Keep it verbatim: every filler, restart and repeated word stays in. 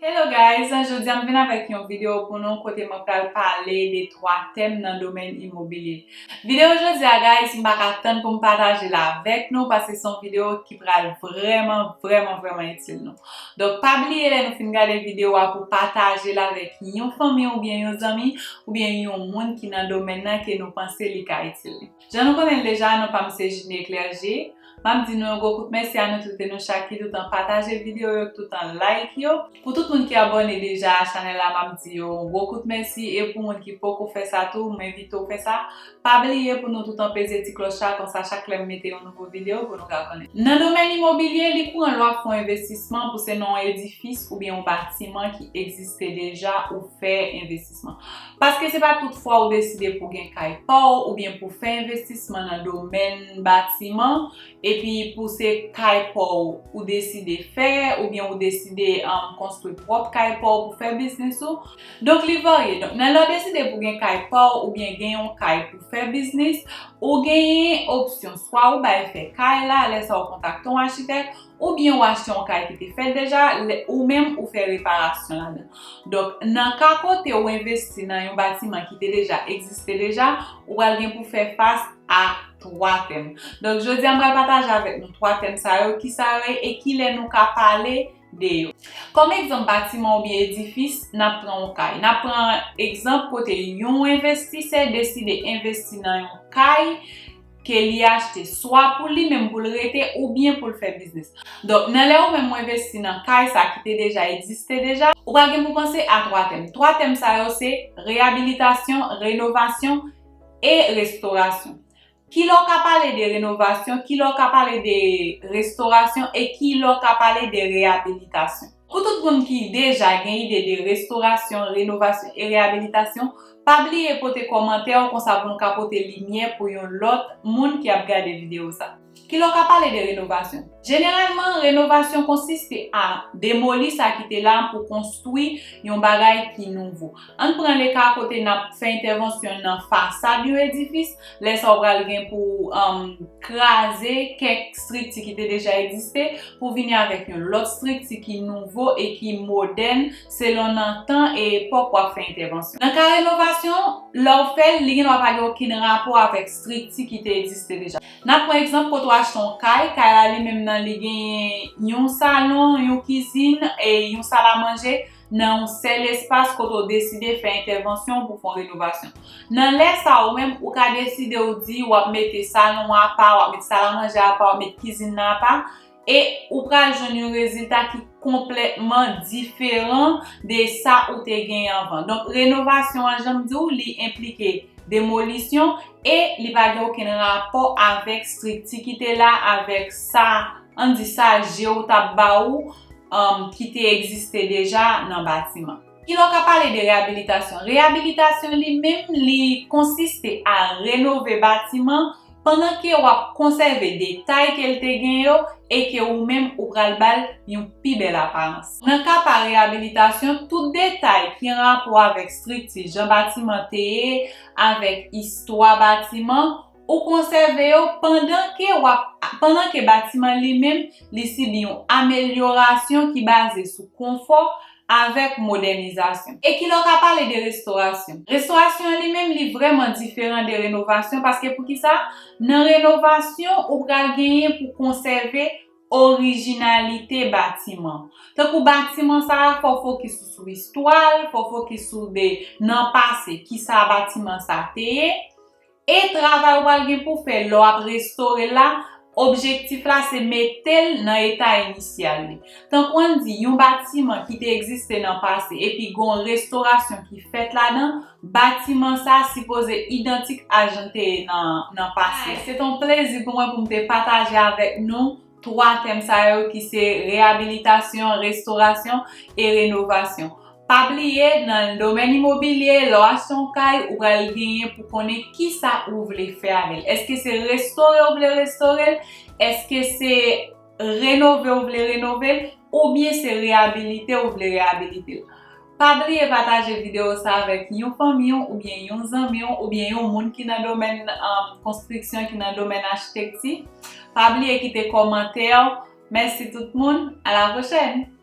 Hello guys, jodi a m vin avèk yon videyo pou nou kote mwen pral pale de twa tèm nan domèn imobilye. Videyo jodi a guys, m pa ka tann pou m pataje l avèk nou paske se yon videyo ki pral vrèman, vrèman, vrèman itil nou. Donk pa bliye lè nou fin gade videyo a pou pataje l avèk yon fanmi oubyen yon zanmi oubyen yon moun ki nan domèn nan ke nou panse li ka itil li. Jan nou konnen l deja, non pa m se Junie Clergé. M ap di nou yon gwo kout mèsi a nou tout e nou chak ki toutan pataje videyo yo, ki toutan like yo. Pou tout moun ki abòne deja a chanèl la, m ap di yo yon gwo kout mèsi. E pou moun ki poko fè sa tou, m envite w fè sa. Pa bliye pou nou toutan peze ti klòch la, konsa chak lè m mete yon nouvo videyo, pou nou ka konnen. Nan domèn imobilye, li kouran lè w ap fè yon envestisman pou se nan yon edifis oubyen yon batiman ki egziste deja ou fè envestisman. Paske se pa tout fwa ou deside pou gen kay pa w oubyen pou fè envestisman nan domèn batiman, epi pou se kay pa w ou deside fè, oubyen ou deside, um, konstwi pwòp kay pa w pou fè biznis ou. Donk, li varye. Donk, nan lè w deside pou gen kay pa w oubyen gen yon kay pou fè biznis, ou genyen opsyon. Swa ou bay fè kay la, lè sa w kontakte yon achitèk, oubyen ou achte yon kay ki te fèt deja, lè, ou menm ou fè reparasyon ladan. Donk, nan ka kote ou envesti nan yon batiman ki te deja egziste deja, ou pral gen pou fè fas a twa tèm. Donk, jodi a, m pral pataje avèk nou twa tèm sa yo, ki sa yo ye e kilè nou ka pale de yo. Kòm egzanp batiman oubyen edifis, n ap pran yon kay. N ap pran egzanp kote yon envestisè deside envesti nan yon kay ke li achte swa pou li menm pou l rete oubyen pou l fè biznis. Donk, nan lè ou menm ou envesti nan kay sa ki te deja egziste deja, ou pral gen pou panse a twa tèm. Twa tèm sa yo se reyabilitasyon, renovasyon e restorasyon. Kilè w ka pale de renovasyon, kilè w ka pale de restorasyon e kilè w ka pale de reyabilitasyon. Pou tout moun ki deja gen ide de restorasyon, renovasyon e reyabilitasyon, pa bliye pote kòmantè w konsa pou nou ka pote limyè pou yon lòt moun ki ap gade videyo sa. Kilè w ka pale de renovasyon? Jeneralman, renovasyon konsiste a demoli sa ki te la pou konstwi yon bagay ki nouvo. Ann pran le ka kote n ap fè entèvansyon nan fasad yon edifis, lè sa w pral gen pou, um, kraze kèk estrikti ki te deja egziste pou vini avèk yon lòt estrikti ki nouvo e ki modèn selon nan tan e epòk w ap fè entèvansyon. Nan ka renovasyon, lè w fè l, li gendwa pa gen okenn rapò avèk estrikti ki te egziste deja. N ap pran egzanp kote w achte yon kay, kay la li menm nan li genyen yon salon, yon kizin e yon salamanje nan yon sèl espas kote w deside fè entèvansyon pou fè yon renovasyon. Nan lè sa a, ou menm, ou ka deside w di w ap mete salon an apa, w ap mete salamanje apa, w ap mete kizin nan apa, e ou pral jwenn yon rezilta ki konplètman diferan de sa ou te genyen anvan. Donk, renovasyon an, jan m di w, li enplike demolisyon e li pa gen okenn rapò avèk estrikti ki te la, avèk sa, ann di sa je w t ap ba ou, um, ki te egziste deja nan batiman. Kilè w ka pale de reyabilitasyon? Reyabilitasyon li menm, li konsiste a renove batiman pandan ke w ap konsève detay ke l te gen yo e ke ou menm ou pral ba l yon pi bèl aparans. Nan ka pa reyabilitasyon, tout detay ki an rapò avèk estrikti, jan batiman te ye, avèk istwa batiman, ou konsève yo pandan ke w ap, pandan ke batiman li menm, li sibi yon amelyorasyon ki baze sou konfò avèk modènizasyon. E kilè w ka pale de restorasyon? Restorasyon an li menm, li vrèman diferan de renovasyon, paske poukisa? Nan renovasyon, ou pral genyen pou konsève orijinalite batiman. Tankou batiman sa a, fò w fokis sou, sou istwa l, fò w fokis sou de nan pase, kisa batiman sa te ye. E travay ou pral gen pou fè lè w ap restore l la, objektif la se mete l nan eta inisyal li. Tankou ann di, yon batiman ki te egziste nan pase, epi gen yon restorasyon ki fèt ladan, batiman sa sipoze idantik a jan l te ye nan, nan pase. Ay, se te yon plezi pou mwen pou m te pataje avèk nou twa tèm sa yo ki se reyabilitasyon, restorasyon e renovasyon. Pa bliye, nan domèn imobilye, lè w achte yon kay, ou pral genyen pou konnen kisa ou vle fè avè l. Èske se restore ou vle restore l? Èske se renove ou vle renove l? Oubyen se reyabilite ou vle reyabilite l? Pa bliye pataje videyo sa avèk yon fanmi w, oubyen yon zanmi w, oubyen yon moun ki nan domèn, um, konstriksyon, ki nan domèn achitekti. Pa bliye kite kòmantè w. Mèsi tout moun. À la prochaine!